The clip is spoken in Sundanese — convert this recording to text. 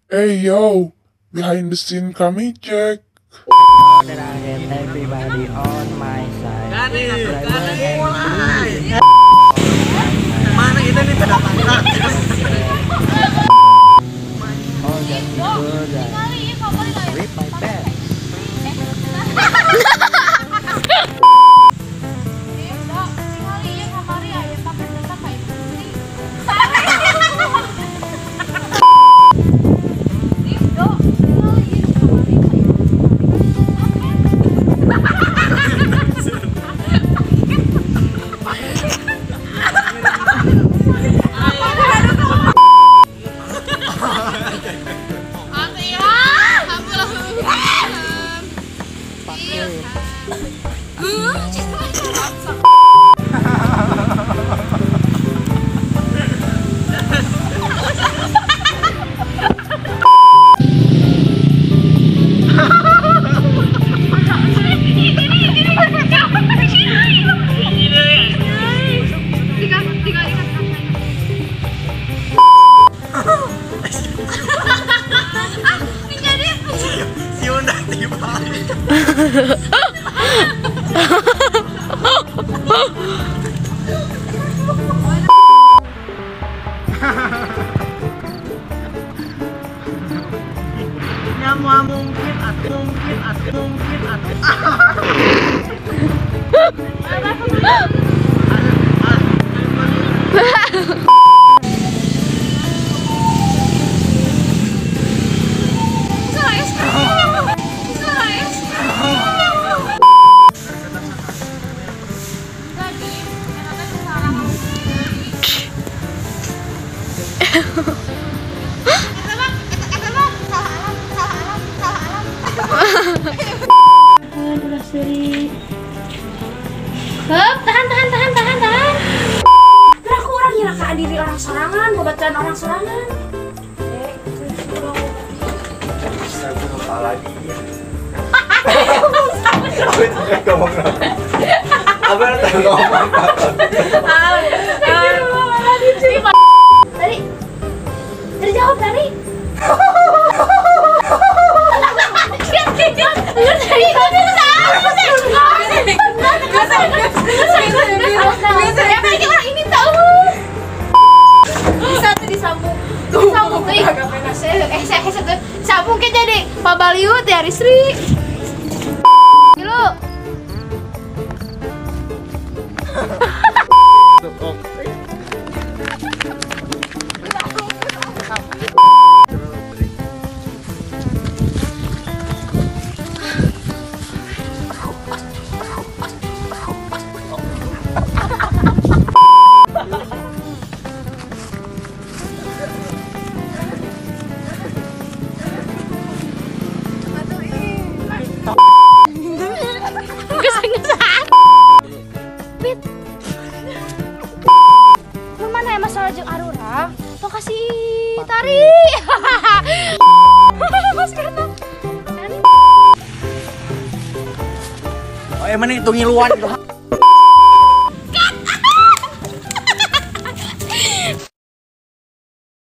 Hey yo, behind the scene kami cek. Everybody on my side. Mana kita nih pendapat? Oh, rip my pants. Nyawa mungkin atau mungkin atau mungkin atau Tahan. Aku orang nyelakaan diri orang sorangan, bacaan orang sorangan. Tadi, tadi jawab tadi. Sambung ke jadi Pak Baliut ya Risri. Lu. Kasih tari. Oh, emang itu ngiluan itu.